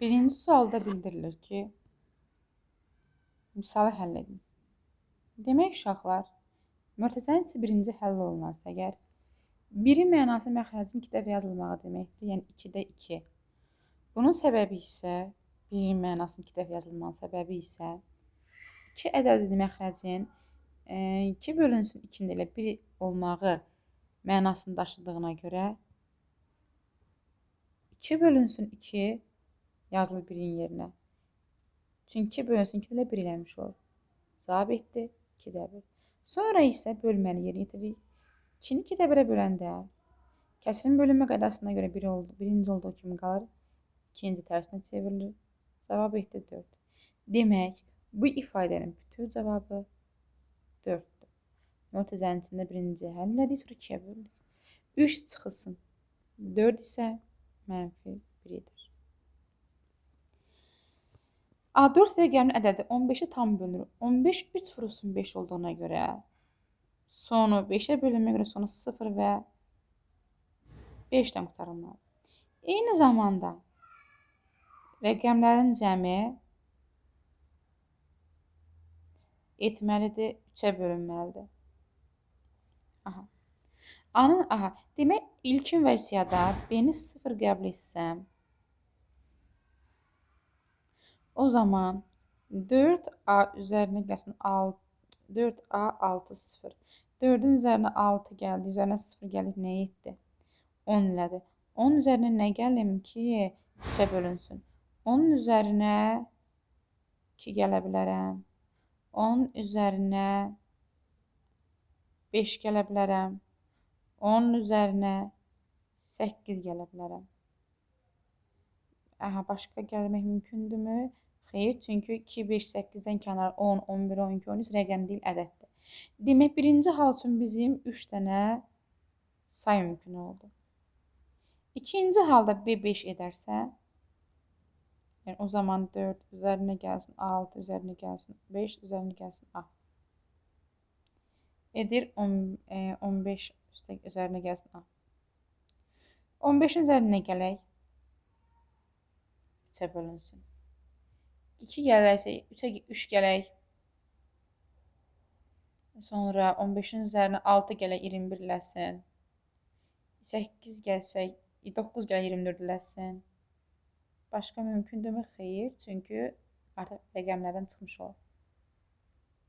Birinci sualda bildirilir ki, misalı həll edin. Demək, uşaqlar, mötərizənin içi birinci həll olunarsa əgər, birin mənası məxrəcin 2 dəfə yazılmağı deməkdir, yəni 2-də 2. Bunun səbəbi isə, birin mənasının 2 dəfə yazılmağının səbəbi isə, 2 ədədini məxrəcin 2 bölünsün 2-nin elə 1 olmağı mənasını daşıdığına görə 2 bölünsün 2 yazılır birin yerinə. Çünki 2 bölünsün 2 elə 1 eləmiş olur. Cavab etdi 2-də 1. Sonra isə bölməni yerinə yetiririk. 2-ni 2-də 1-ə böləndə kəsirin bölünmə qaydasına görə 1 oldu, birinci olduğu kimi qalır. İkinci tərsinə çevrilir. Cavab etdi 4. Demək, bu ifadənin bütün cavabı 4-dür. Mötərizənin içində birinci həll elədik, sonra 2-yə böldük. 3 çıxılsın. 4 isə mənfi 1 edir. A4 rəqəmli ədədi 15-ə tam bölünür. 15 3 vurulsun 5 olduğuna görə sonu 5-ə bölünməyə görə sonu 0 və 5-dən qurtarılmalıdır. Eyni zamanda rəqəmlərin cəmi etməlidir, 3-ə bölünməlidir. Aha. Aha. Demək, ilkin versiyada B-ni 0 qəbul etsəm, o zaman 4A üzərinə gəlsin 6, 4A 6 0. 4-ün üzərinə 6 gəldi, üzərinə 0 gəldi, nə etdi? 10 elədi. 10 üzərinə nə gəlim ki, 3-ə bölünsün? 10-un üzərinə 2 gələ bilərəm. 10-un üzərinə 5 gələ bilərəm. 10-un üzərinə 8 gələ bilərəm. Aha, başqa gəlmək mümkündürmü? Xeyr, çünki 2, 5, 8-dən kənar 10, 11, 12, 13 rəqəm deyil, ədəddir. Demək, birinci hal üçün bizim 3 dənə say mümkün oldu. İkinci halda B 5 edərsə, yəni o zaman 4 üzərinə gəlsin 6, üzərinə gəlsin 5, üzərinə gəlsin A. Edir 15 üzərinə gəlsin A. 15-in üzərinə gələk, 3-ə bölünsün. 2 gələksə, 3-ə 3 gələk. Sonra 15-in üzərinə 6 gələk, 21 eləsin. 8 gəlsək, 9 gələk, 24 eləsin. Başqa mümkündürmü? Xeyr, çünki artıq rəqəmlərdən çıxmış olur.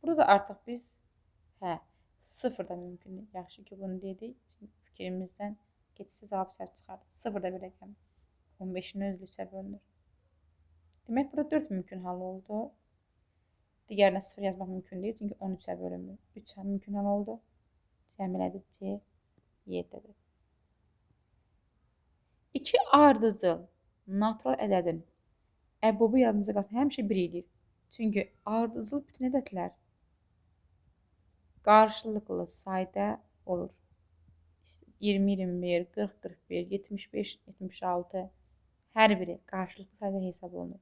Burada da artıq biz, 0 da mümkündür. Yaxşı ki, bunu dedik. Çünki fikrimizdən getsə cavab səhv çıxardı. 0 da bir rəqəm. 15-in özlü 3-ə bölünür. Demək, burada 4 mümkün hal oldu. Digərinə 0 yazmaq mümkün deyil, çünki 13-ə bölünmür. 3 mümkün hal oldu. Cəm elədi C, 7-dir. 2 ardıcıl natural ədədin əbobu yadınıza qalsın, həmişə 1 eləyir. Çünki ardıcıl bütün ədədlər qarşılıqlı sayda olur. 20, 21, 40, 41, 75, 76 hər biri qarşılıqlı sayda hesab olunur.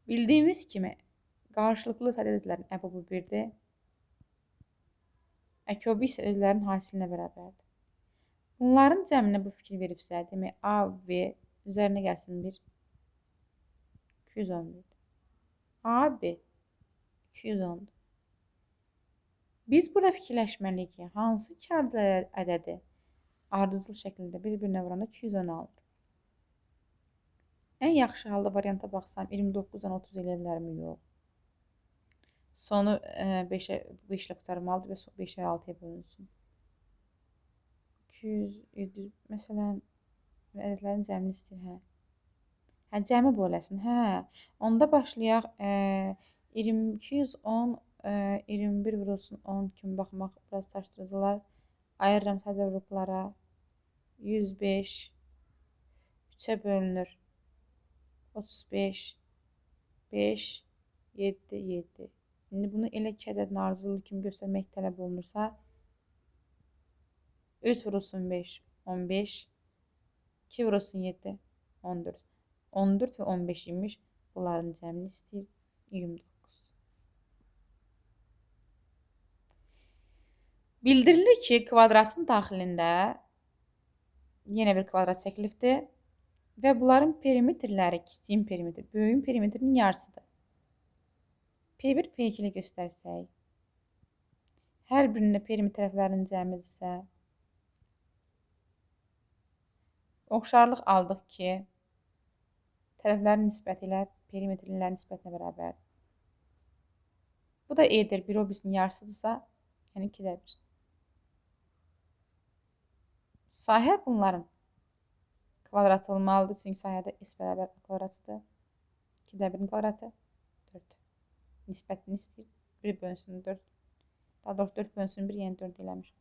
Bildiyimiz kimi qarşılıqlı sayda ədədlərin əbobu 1-dir. Əkobu isə özlərinin hasilinə bərabərdir. Bunların cəminə bu fikir veribsə, demək A, V üzərinə gəlsin 1, 211. A, B 210-dur. Biz burada fikirləşməliyik ki, hansı iki ədədi ardıcıl şəkildə bir-birinə vuranda 210 alınır. Ən yaxşı halda varianta baxsam 29-dan 30 eləyə bilərmi? Yox. Sonu 5 ilə qurtarmalıdır və 5-ə 6-ya bölünsün. 200, 700, məsələn, ədədlərin cəmini istəyir, hə. Hə, cəmi böləsin, hə. Onda başlayaq, 210, 21 vurulsun 10 kimi baxmaq biraz çaşdırıcılar. Ayırıram sadə vuruqlara. 105, 3-ə bölünür. 35, 5, 7, 7. İndi bunu elə iki ədədin ardıcıllığı kimi göstərmək tələb olunursa, 3 vurulsun 5, 15, 2 vurulsun 7, 14. 14 və 15 imiş. Bunların cəmini istəyir 29. Bildirilir ki, kvadratın daxilində yenə bir kvadrat çəkilibdir. Və bunların perimetrləri, kiçiyin perimetri, böyüyün perimetrinin yarısıdır. P1, P2 ilə göstərsək, hər birində perimetr tərəflərinin cəmidirsə, oxşarlıq aldıq ki, tərəflərin nisbəti ilə perimetrlərin nisbətinə bərabərdir. Bu da E-dir, bir o birisinin yarısıdırsa, yəni 2-də 1. Sahə bunların kvadratı olmalıdır, çünki sahədə S bərabər A kvadratıdır. 2-də 1-in kvadratı 4. Nisbətini istəyir. 1 bölünsün 4. Daha doğrusu 4 bölünsün 1, yəni 4 eləmiş.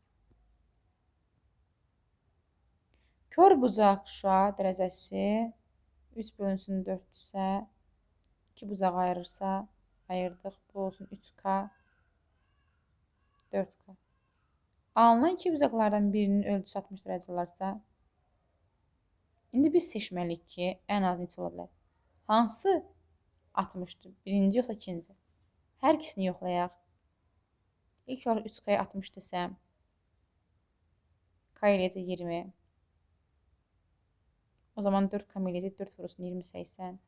Kör bucaq şüa dərəcəsi 3 bölünsün 4-dürsə, 2 bucaq ayırırsa, ayırdıq. Bu olsun 3K, 4K. Alınan iki bucaqlardan birinin ölçüsü 60 dərəcə olarsa, indi biz seçməliyik ki, ən az neçə ola bilər? Hansı 60-dır? Birinci yoxsa ikinci? Hər ikisini yoxlayaq. İlk olaraq 3K-ya 60 desəm, K eləyəcək 20. O zaman 4K eləyəcək 4 vurulsun 20, 80.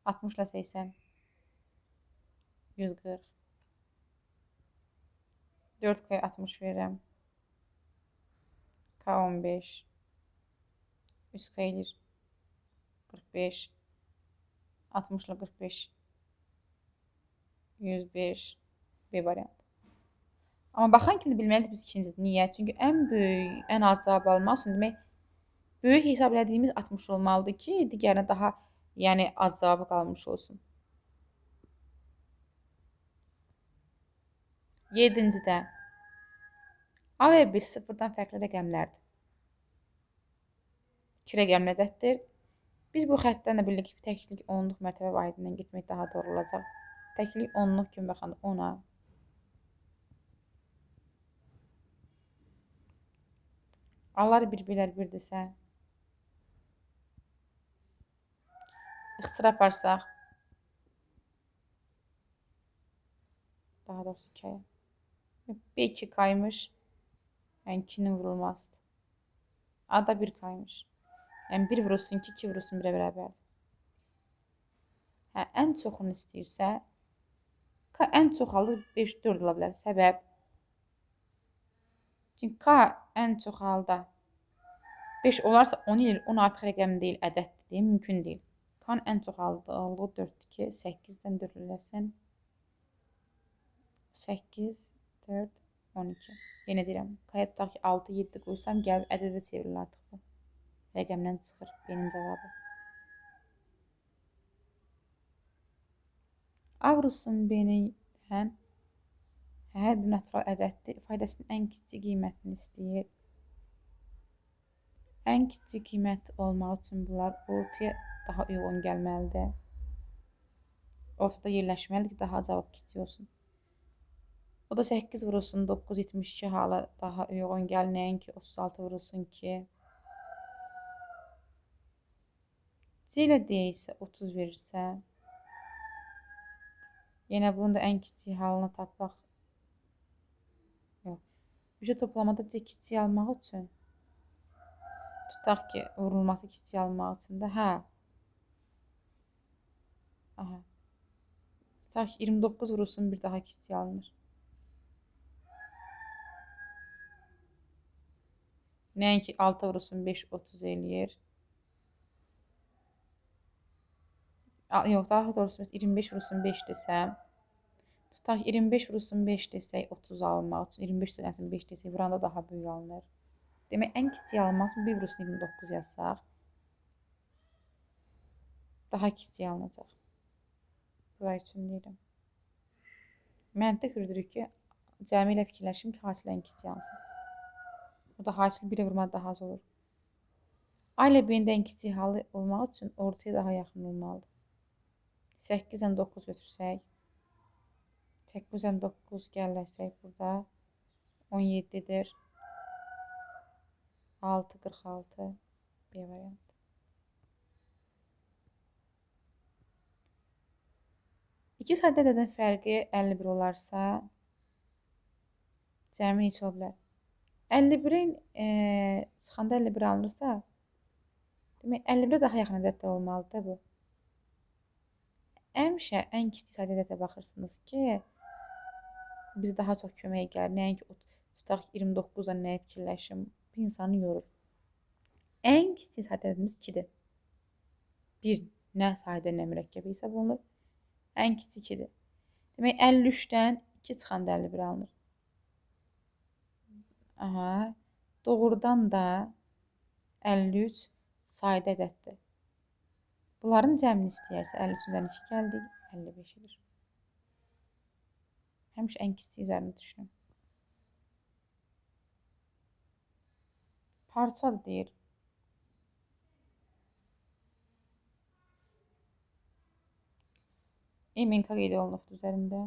60 ilə 80, 140. 4K 60 verirəm. K 15. 3K eləyir 45. 60 ilə 45. 105. B variantı. Amma baxan kimi bilməlidir biz ikincidir. Niyə? Çünki ən böyük, ən az cavab almaq üçün demək, böyük hesab elədiyimiz 60 olmalıdır ki, digərinə daha, yəni az cavabı qalmış olsun. 7-cidə A və B sıfırdan fərqli rəqəmlərdir. 2 rəqəmli ədəddir. Biz bu xəttdən də bilirik ki, təklik onluq mərtəbə vahidindən getmək daha doğru olacaq. Təklik onluq kimi baxanda 10-a. A-lar bir, B-lər birdirsə, ixtisar aparsaq, daha doğrusu 2-yə. B 2 kaymış, yəni 2-nin vurulmasıdır. A da 1 kaymış. Yəni 1 vurulsun 2, 2 vurulsun 1-ə bərabərdir. Hə, ən çoxunu istəyirsə, K ən çox alır 5, 4 ola bilər. Səbəb? Çünki K ən çox halda 5 olarsa 10 eləyir, 10 artıq rəqəm deyil, ədəddir, mümkün deyil. K-nın ən çox aldığı 4-dür ki, 8-dən 4 eləsin. 8, 4, 12. Yenə deyirəm, K-ya tutaq ki, 6, 7 qoysam, gəlib ədədə çevrilir artıq bu. Rəqəmdən çıxır B-nin cavabı. A vurulsun B-nin hər bir natural ədəddir. İfadəsinin ən kiçik qiymətini istəyir. Ən kiçik qiymət olmaq üçün bunlar ortaya daha uyğun gəlməlidir. Ortada yerləşməlidir ki, daha cavab kiçik olsun. O da 8 vurulsun 9, 72 hala daha uyğun gəlir. Nəinki 36 vurulsun 2. C ilə D isə 30 verirsə, yenə bunun da ən kiçik halını tapmaq. Yox. 3-ə toplamada C kiçik almaq üçün, tutaq ki, vurulması kiçik almaq üçün də, hə. Aha. Tutaq ki, 29 vurulsun bir daha kiçik alınır. Nəinki 6 vurulsun 5, 30 eləyir. Yox, daha doğrusu 25 vurulsun 5 desəm, tutaq 25 vurulsun 5 desək 30 alınmaq üçün, 25 vurulsun 5 desək, vuranda daha böyük alınır. Demək, ən kiçik alınmaq üçün 1 vurulsun 29 yazsaq, daha kiçik alınacaq. Bura üçün deyirəm. Məntiq yürüdürük ki, cəmi ilə fikirləşim ki, hasil ən kiçik alınsın. O da hasil 1-ə vurmada daha az olur. A ilə B-nin də ən kiçik halı olmaq üçün ortaya daha yaxın olmalıdır. 8-dən 9 götürsək, 8-dən 9 gəlləşsək burada 17-dir. 6, 46 B variantı. İki sadə ədədin fərqi 51 olarsa, cəmi neçə ola bilər? 51-in çıxanda 51 alınırsa, Demək, 51-ə daha yaxın ədəd də olmalıdır bu. Həmişə ən kiçik sadə ədədə baxırsınız ki, bizə daha çox köməyə gəlir. Nəinki tutaq 29-da nəyə fikirləşim, bir insanı yorur. Ən kiçik sadə ədədimiz 2-dir. 1 nə sadə, nə mürəkkəb hesab olunur. Ən kiçik 2-dir. Demək, 53-dən 2 çıxanda 51 alınır. Aha, doğrudan da 53 sadə ədəddir. Bunların cəmini istəyərsə 53-ün üzərinə 2 gəldik, 55 edir. Həmişə ən kiçik üzərini düşünün. Parça deyir. MNK qeyd olunubdur üzərində.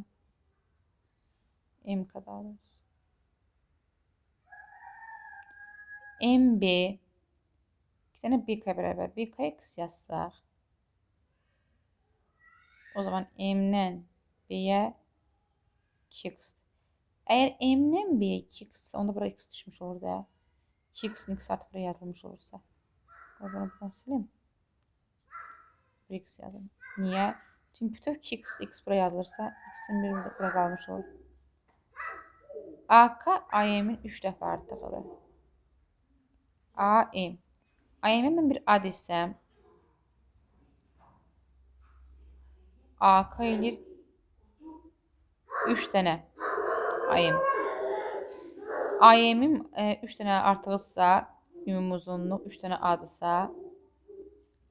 MK daha doğrusu. MB iki dənə BK bərabər. BK X yazsaq, o zaman M-dən B-yə 2x. Əgər M-dən B-yə 2x, onda bura x düşmüş olur da. 2x-in x artı buraya yazılmış olursa. Qoy bunu buradan silim. 1x yazım. Niyə? Çünki bütöv 2x, x buraya yazılırsa, x-in biri bura qalmış olur. AK AM-in 3 dəfə artığıdır. AM. AM-ə mən bir A desəm, AK eləyir 3 dənə AM. AM-in 3 dənə artığıdırsa, ümumi uzunluq 3 dənə A-dırsa,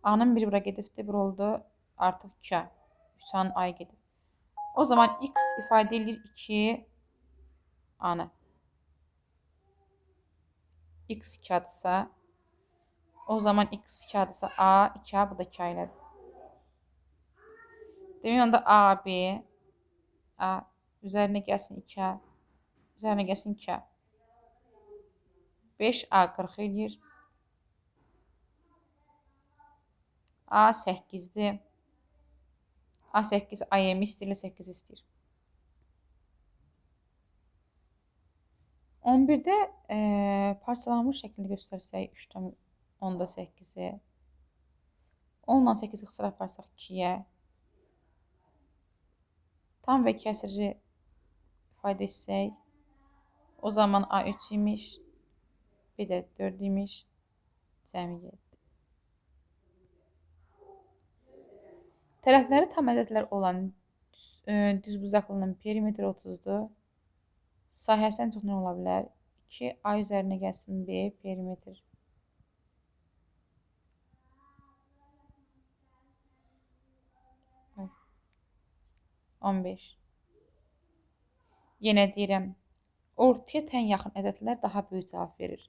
A-nın biri bura gedibdir, bura oldu artıq 2A. 3A-nın A-yı gedib. O zaman X ifadə eləyir 2 A-nı. X 2A-dırsa, o zaman X 2A-dırsa A, 2A, bu da 2A elədir. Demək onda A, B, A, üzərinə gəlsin 2A, üzərinə gəlsin 2A. 5A 40 eləyir. A 8-dir. A 8 AM istəyir, 8 istəyir. 11-də parçalanmış şəklini göstərsək 3,8-i. 10-dan 8-i xısır aparsaq 2-yə. Tam və kəsiri ifadə etsək, o zaman A 3 imiş, B də 4 imiş, cəmi 7. Tərəfləri tam ədədlər olan düzbucaqlının perimetri 30-dur. Sahəsi ən çox nə ola bilər? 2 A üzərinə gəlsin B perimetr. Ay. 15. Yenə deyirəm, ortaya tən yaxın ədədlər daha böyük cavab verir.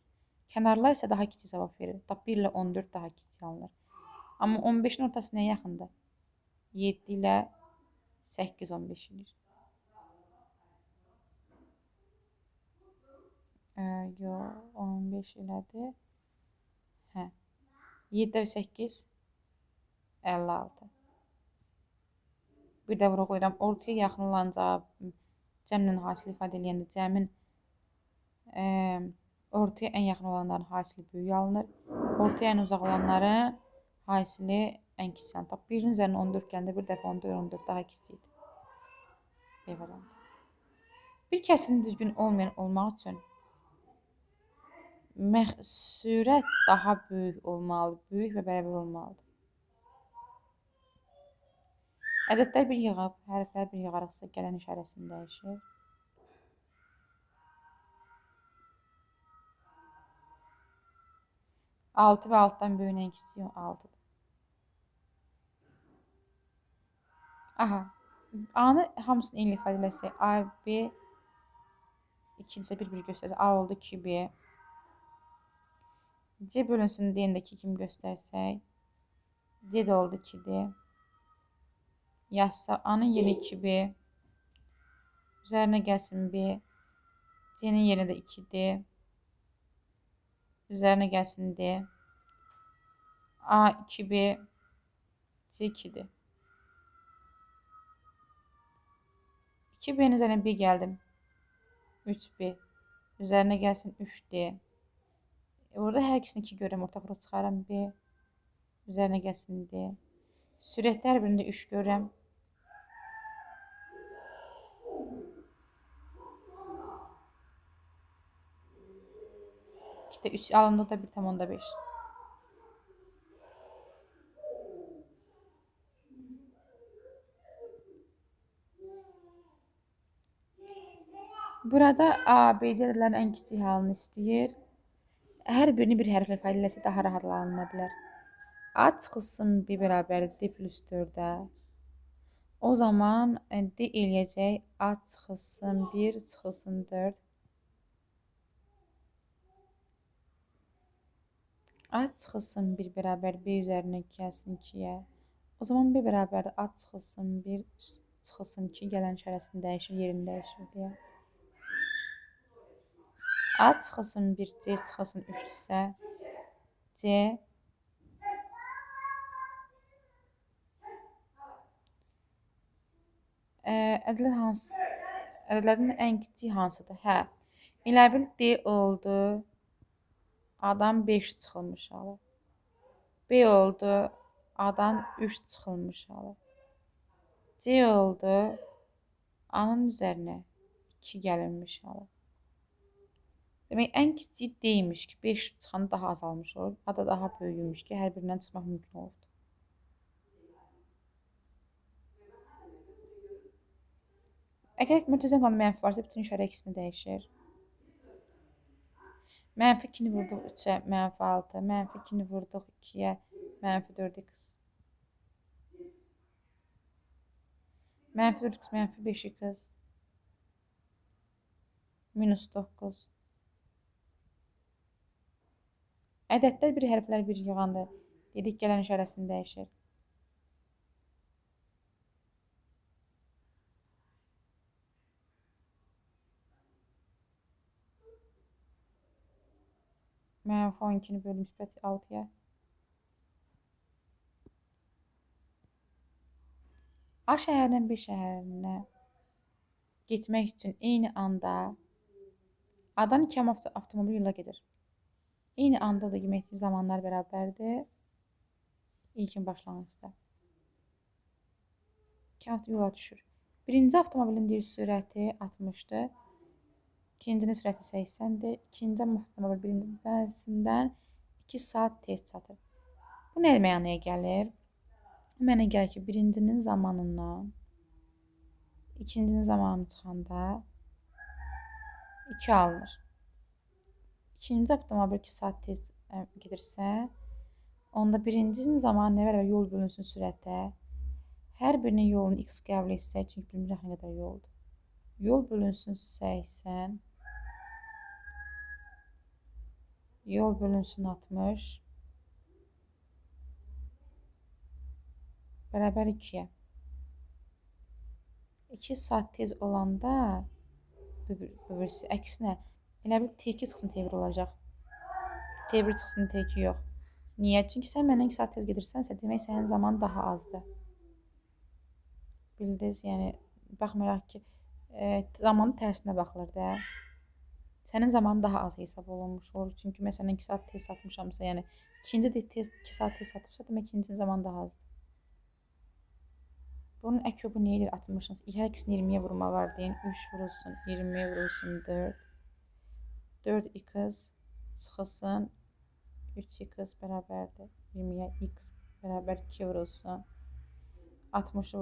Kənarlar isə daha kiçik cavab verir. 1 ilə 14 daha kiçik alınır. Amma 15-in ortası nəyə yaxındır? 7 ilə 8, 15 eləyir. Yox, 15 elədi. Hə. 7 və 8, 56. Bir də vurğulayıram. Ortaya yaxın olan cavab cəmlə hasil ifadə eləyəndə cəmin ortaya ən yaxın olanların hasili böyük alınır. Ortaya ən uzaq olanların hasili ən kiçik alınır. Tap 1-in üzərinə 14 gələndə bir dəfə 14, 14 daha kiçikdir. B variantı. Bir kəsin düzgün olmayan olmaq üçün sürət daha böyük olmalıdır. Böyük və bərabər olmalıdır. Ədədlər bir yığıb, hərflər bir yığaraqsa gələn işarəsini dəyişir. 6 və 6-dan böyüyün ən kiçiyi 6-dır. Aha. A-nı hamısını eyni ifadə eləsək, A, B, 2-dirsə bir-bir göstərsə, A oldu 2B. C bölünsün D-ni də 2 kimi göstərsək, C də oldu 2D. Yazsaq, A-nın yerinə 2B, üzərinə gəlsin B, C-nin yerinə də 2D, üzərinə gəlsin D, A 2B, C 2D. 2B-nin üzərinə B gəldim, 3B, üzərinə gəlsin 3D. Burada hər ikisini 2 görürəm, ortaq ruh çıxarıram, B, Üzərinə gəlsin D. Sürətdə hər birində 3 görürəm. İşte 3 alındı da 1,5. Burada A, B, C ədədlərin ən kiçik halını istəyir. Hər birini bir hərflə ifadə eləsə daha rahat alına bilər. A çıxılsın B bərabər D plus 4-ə. O zaman D eləyəcək A çıxılsın 1, çıxılsın 4. A çıxılsın 1 bərabər B üzərinə gəlsin 2-yə. O zaman B bərabər A çıxılsın 1, çıxılsın 2 gələn işarəsini dəyişir, yerini dəyişir deyə. A çıxılsın 1, C çıxılsın 3-dürsə, C ədədlər hansı, ədədlərin ən kiçiyi hansıdır? Hə, elə bil D oldu, A-dan 5 çıxılmış halı. B oldu, A-dan 3 çıxılmış halı. C oldu, A-nın üzərinə 2 gəlinmiş halı. Demək, ən kiçiyi D-ymiş ki, 5 çıxanı daha azalmış olur. A da daha böyüyümüş ki, hər birindən çıxmaq mümkün olubdur. Əgər mötərizə qanunu mənfi varsa, bütün işarə ikisini dəyişir. Mənfi 2-ni vurduq 3-ə, mənfi 6. Mənfi 2-ni vurduq 2-yə, mənfi 4x. Mənfi 4x, mənfi 5x. Minus 9. Ədədlər bir hərflər bir yığanda dedik gələn işarəsini dəyişir. Mənfi 12-ni bölü müsbət 6-ya. A şəhərindən B şəhərinə getmək üçün eyni anda A-dan 2 avtomobil yola gedir. Eyni anda da demək zamanlar bərabərdir. İlkin başlanğıcda. 2 avtomobil yola düşür. Birinci avtomobilin deyir sürəti 60-dır. İkincinin sürəti 80-dir. İkinci avtomobil birincisindən 2 saat tez çatır. Bu nə mənaya gəlir? Bu mənaya gəlir ki, birincinin zamanından ikincinin zamanı çıxanda 2 alınır. İkinci avtomobil 2 saat tez gedirsə, onda birincinin zamanı nə bərabər yol bölünsün sürətə. Hər birinin yolunu x qəbul etsək, çünki bilmirik nə qədər yoldur. Yol bölünsün 80, yol bölünsün 60, bərabər 2-yə. 2 saat tez olanda, bu birisi əksinə, elə bil T2 çıxsın T1 olacaq. T1 çıxsın T2 yox. Niyə? Çünki sən məndən 2 saat tez gedirsənsə, demək sənin zamanı daha azdır. Bildiniz, yəni, baxmayaraq ki, zamanın tərsinə baxılır da. Sənin zamanı daha az hesab olunmuş olur. Çünki məsələn 2 saat tez satmışamsa, yəni ikinci də tez 2 saat tez satıbsa, demək ikincinin zamanı daha azdır. Bunun əkobu nə edir? 60-ın. Hər ikisini 20-yə vurma var deyin. 3 vurulsun, 20-yə vurulsun 4. 4x çıxılsın 3x bərabərdir 20-yə, x bərabər 2 vurulsun. 60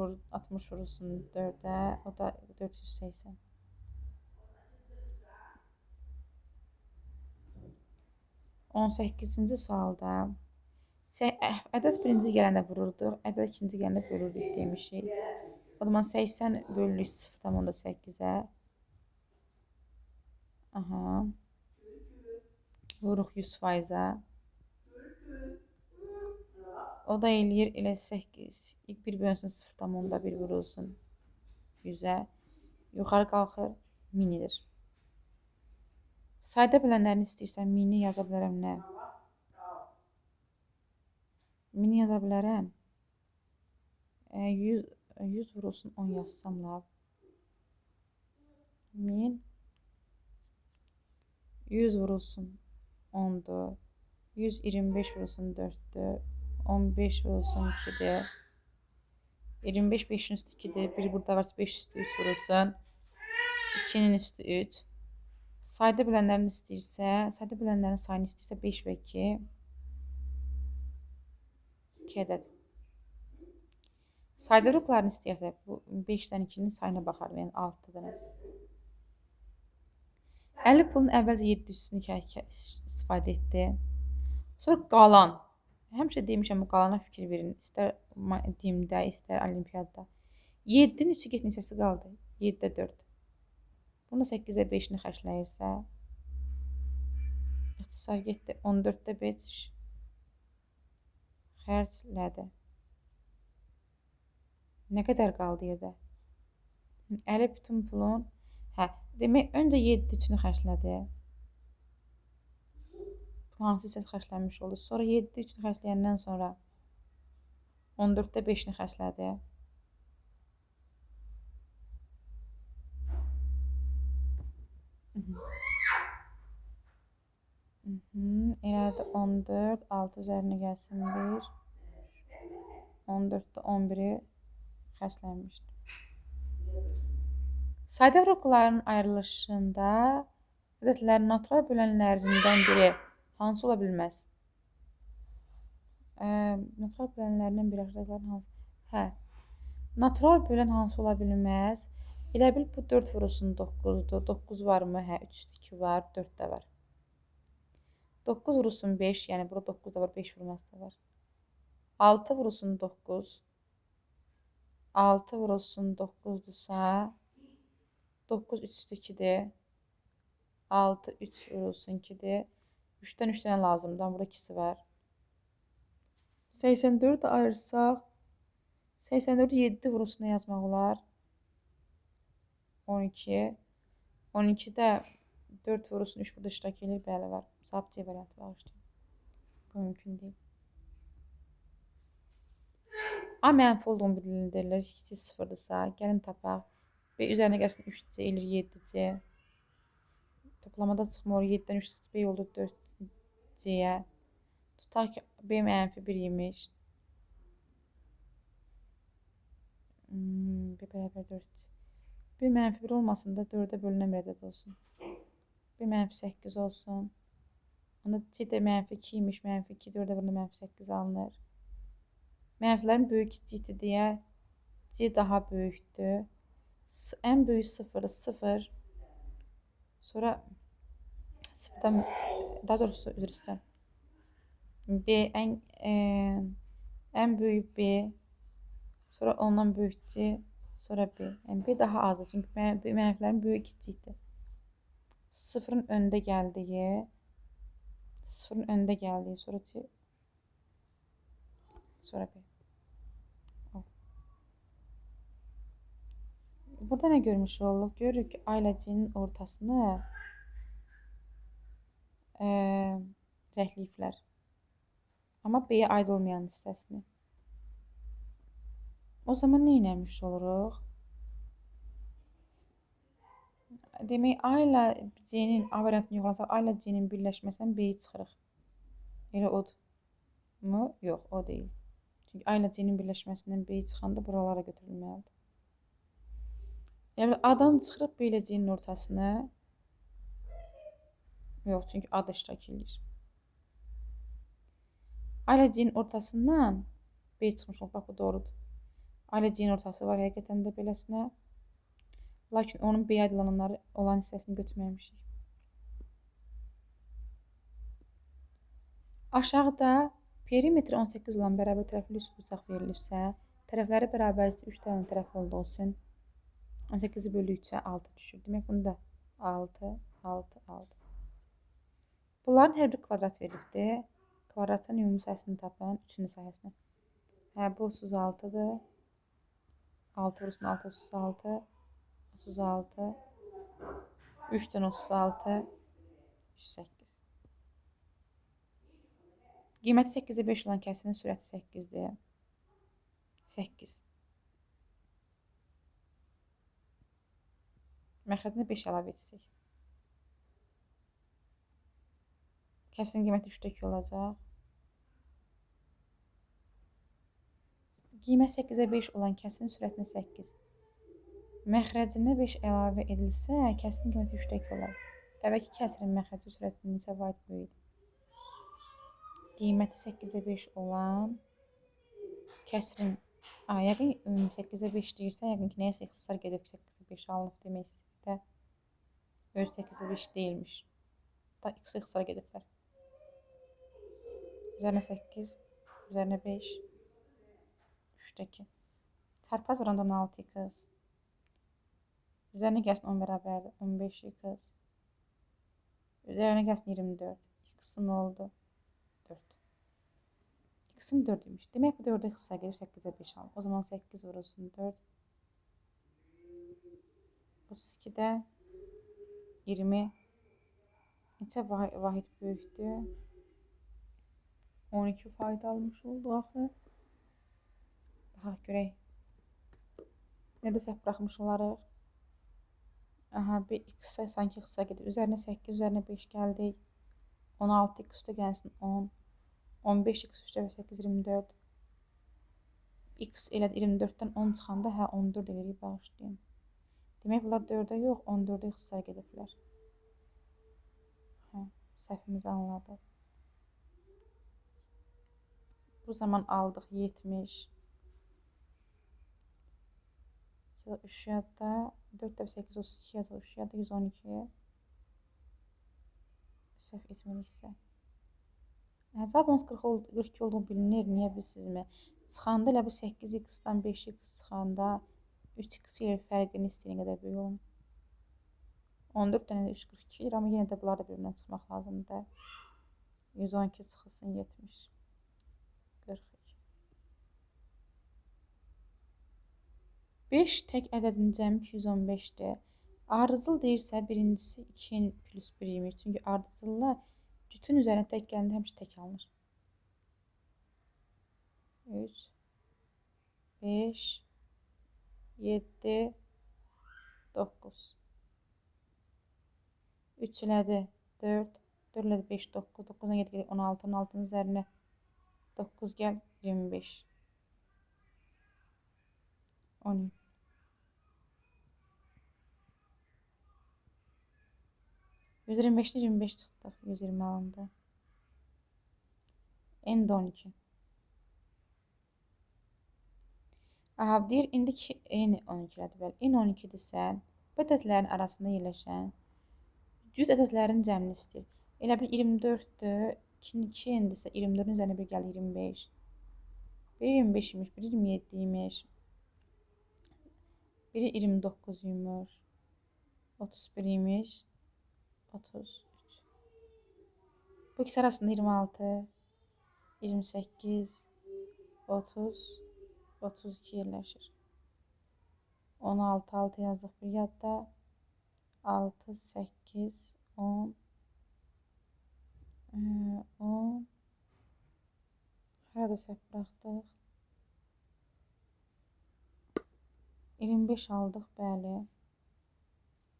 vurulsun 4-ə, o da 480. 18-ci sualda ədəd birinci gələndə vururduq, ədəd ikinci gələndə bölürdük demişik. O zaman 80 bölülük 0,8-ə. Aha. Vuruq 100%-ə. O da eləyir elə 8, 1 bölünsün 0,1 vurulsun 100-ə. Yuxarı qalxır, 1000 edir. Sayda bilənlərini istəyirsən, 1000-i yaza bilərəm nə? 1000-i yaza bilərəm. 100 vurulsun 10 yazsam lap. 1000 100 vurulsun 10-dur. 125 vurulsun 4-dür. 15 vurulsun 2-dir. 25 5-in üstü 2-dir. 1 burada varsa 5 üstü 3 vurulsun. 2-nin üstü 3. Sayda bölənlərin istəyirsə, sayda bölənlərin sayını istəyirsə 5 və 2. 2 ədəd. Sayda ruqlarını istəyirsə, bu 5-dən 2-nin sayına baxar, yəni 6 dənə. 50 pulun əvvəlcə 7 üstünü istifadə etdi. Sonra qalan. Həmişə demişəm, bu qalana fikir verin. İstər DİM-də, istər olimpiyadda. 7-nin 3-ü get neçəsi qaldı? 7-də 4. Bunu da 8-ə 5-ini xərcləyirsə, ixtisar getdi. 14-də 5 xərclədi. Nə qədər qaldı yerdə? 50 bütün pulun, hə, demək, öncə 7 3-ünü xərclədi. Hansı hissəsi xərclənmiş oldu? Sonra 7 3-ünü xərcləyəndən sonra 14-də 5-ini xərclədi. Elədi 14, 6 üzərinə gəlsin 1. 14-də 11-i xərclənmişdi. Sayda ruqların ayrılışında ədədlərin natural bölənlərindən biri hansı ola bilməz? Natural bölənlərindən biri aşağıdakıların hansı? Hə. Natural bölən hansı ola bilməz? Elə bil bu 4 vurulsun 9-dur. 9 varmı? Hə, 3 üstü 2 var, 4 də var. 9 vurulsun 5, yəni burada 9 da var, 5 vurması da var. 6 vurulsun 9. 6 vurulsun 9-dursa, 9 3 üstü 2-dir. 6 3 vurulsun 2-dir. 3-dən 3 dənə lazımdır, amma burada ikisi var. 84-ü ayırsaq, 84-ü 7 vurulsuna yazmaq olar. 12. 12-də 4 vurulsun 3 burada iştirak edir. Bəli, var. Cavab C variantı bağışlayın. Bu mümkün deyil. A mənfi olduğunu bildirilir. İkisi 0-dırsa, gəlin tapaq. B üzərinə gəlsin 3C eləyir 7C. Toplamada çıxmır. 7-dən 3 B oldu 4C-yə. Tutaq ki, B mənfi 1 imiş. B bərabər 4. B mənfi 1 olmasın da 4-ə bölünən bir ədəd olsun. B mənfi 8 olsun. Onda C də mənfi 2 imiş. Mənfi 2, 4-ə bölünə mənfi 8 alınır. Mənfilərin böyük kiçikdir deyə C daha böyükdür. Ən böyük 0-ı 0. Sonra 0-dan, daha doğrusu üzr istəyirəm. B ən böyük B, sonra ondan böyük C, sonra B. Yəni B daha azdır, çünki mənfilərin böyük kiçikdir. 0-ın öndə gəldiyi, 0-ın öndə gəldiyi, sonra C, sonra B. Burada nə görmüş olduq? Görürük ki, A ilə C-nin ortasını rəngləyiblər. Amma B-yə aid olmayan hissəsini. O zaman nə eləmiş oluruq? Demək, A ilə C-nin, A variantını yoxlasaq, A ilə C-nin birləşməsindən B-yi çıxırıq. Elə odur mu? Yox, o deyil. Çünki A ilə C-nin birləşməsindən B-yi çıxanda buralara götürülməlidir. Elə bil, A-dan çıxırıq B ilə C-nin ortasını. Yox, çünki A da iştirak eləyir. A ilə C-nin ortasından B çıxmış olub. Bax, bu doğrudur. A ilə C-nin ortası var həqiqətən də beləsinə. Lakin onun B aydınlananları olan hissəsini götürməmişik. Aşağıda perimetri 18 olan bərabər tərəfli üçbucaq verilibsə, tərəfləri bərabər 3 dənə tərəf olduğu üçün 18-i bölü 3-ə 6 düşür. Demək, bunu da 6, 6, 6. Bunların hər bir kvadrat verilibdir. Kvadratın ümumi sahəsini tapın, üçünün sahəsini. Hə, bu 36-dır. 6 vurulsun 6, 36. 36. 3-dən 36. 108. Qiyməti 8-ə 5 olan kəsinin sürəti 8-dir. 8. Məxrəcini 5 əlavə etsək. Kəsinin qiyməti 3-də 2 olacaq. Qiymət 8-ə 5 olan kəsirin sürətinə 8. Məxrəcinə 5 əlavə edilsə, kəsirin qiyməti 3-də 2 olar. Əvvəlki kəsirin məxrəci sürətinin neçə vahid böyükdür? Qiyməti 8-ə 5 olan kəsirin, yəqin 8-ə 5 deyirsə, yəqin ki, nəyəsə ixtisar gedib 8-ə 5 alınıb demək istəyir də. Öz 8-ə 5 deyilmiş. Da x ixtisar gediblər. Üzərinə 8, üzərinə 5, 3-də 2. Çarpaz oranda 16x. Üzərinə gəlsin 10 bərabərdir. 15x. Üzərinə gəlsin 24. X-im oldu 4. X-im 4 imiş. Demək bu 4-ə ixtisar gedib 8-ə 5 alın. O zaman 8 vurulsun 4. 32-də 20. Neçə vahid böyükdür? 12 fayda almış oldu axı. Baxaq görək. Nədə səhv buraxmış olarıq? Aha, bir x-ə sanki ixtisar gedir. Üzərinə 8, üzərinə 5 gəldik. 16 x üstə gəlsin 10. 15 x 3 dəfə 8, 24. X elədi 24-dən 10 çıxanda, hə 14 eləyirik, bağışlayın. Demək bunlar 4-ə yox, 14-ə ixtisar gediblər. Hə, səhvimizi anladıq. Bu zaman aldıq 70. 3 yadda 4 dəfə 8, 32 yazıq 3 yadda 112. Səhv etmiriksə. Cavab 42 olduğu bilinir. Niyə bilsizmi? Çıxanda elə bu 8x-dan 5x çıxanda 3x ilə fərqini istəyən qədər böyük olun. 14 dənə də 3, 42 edir, amma yenə də bunlar da bir-birindən çıxmaq lazımdır. 112 çıxılsın 70. 42. 5 tək ədədin cəmi 215-dir. Ardıcıl deyirsə, birincisi 2n plus 1 imiş. Çünki ardıcılla cütün üzərinə tək gələndə həmişə tək alınır. 3, 5, 7, 9. 3 elədi 4, 4 elədi 5, 9, 9-dan 7 gəlir 16, 16-nın üzərinə 9 gəl 25. 10. 125-dən 25 çıxdıq. 120 alındı. N də 12. Aha, deyir, indi ki, N 12 elədi. Bəli, N 12-dirsə, bu ədədlərin arasında yerləşən cüt ədədlərin cəmini istəyir. Elə bil 24-dür. 2 N-dirsə, 24-ün üzərinə bir gəlir 25. Biri 25 imiş, biri 27 imiş. Biri 29 imiş. 31 imiş. 33. Bu ikisi arasında 26, 28, 30, 32 yerləşir. 16, 6 yazdıq bir yadda. 6, 8, 10, 10. Harada səhv buraxdıq? 25 aldıq, bəli.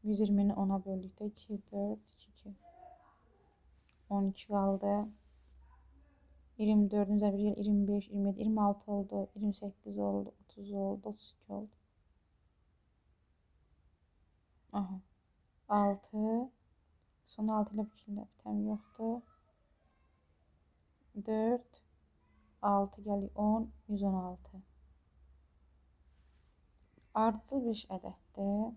120-ni 10-a böldükdə 2, 4, 2, 2. 12 qaldı. 24-ün üzərinə bir gəl 25, 27, 26 oldu, 28 oldu, 30 oldu, 32 oldu. Aha. 6. Son 6 ilə bitən yoxdur. 4, 6 gəlir 10, 116. Ardıcıl 5 ədəddir.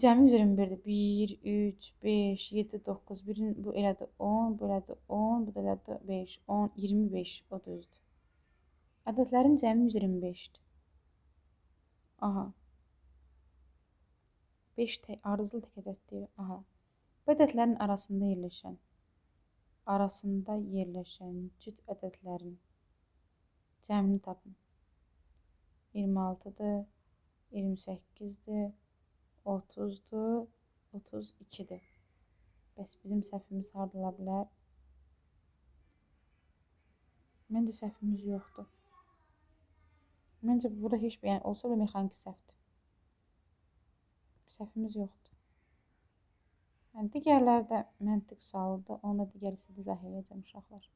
Cəmi 121-dir. 1, 3, 5, 7, 9. Birin, bu elədi 10, bu elədi 10, bu da elədi 5, 10, 25. O düzdür. Ədədlərin cəmi 125-dir. Aha. 5 tək, ardıcıl tək ədəd deyir. Aha. Bu ədədlərin arasında yerləşən, cüt ədədlərin cəmini tapın. 26-dır, 28-dir, 30-dur, 32-dir. Bəs bizim səhvimiz harda ola bilər? Məncə səhvimiz yoxdur. Məncə burada heç bir, yəni olsa da mexaniki səhvdir. Səhvimiz yoxdur. Yəni digərləri də məntiq sualıdır. Onu da digər hissədə izah edəcəm uşaqlar.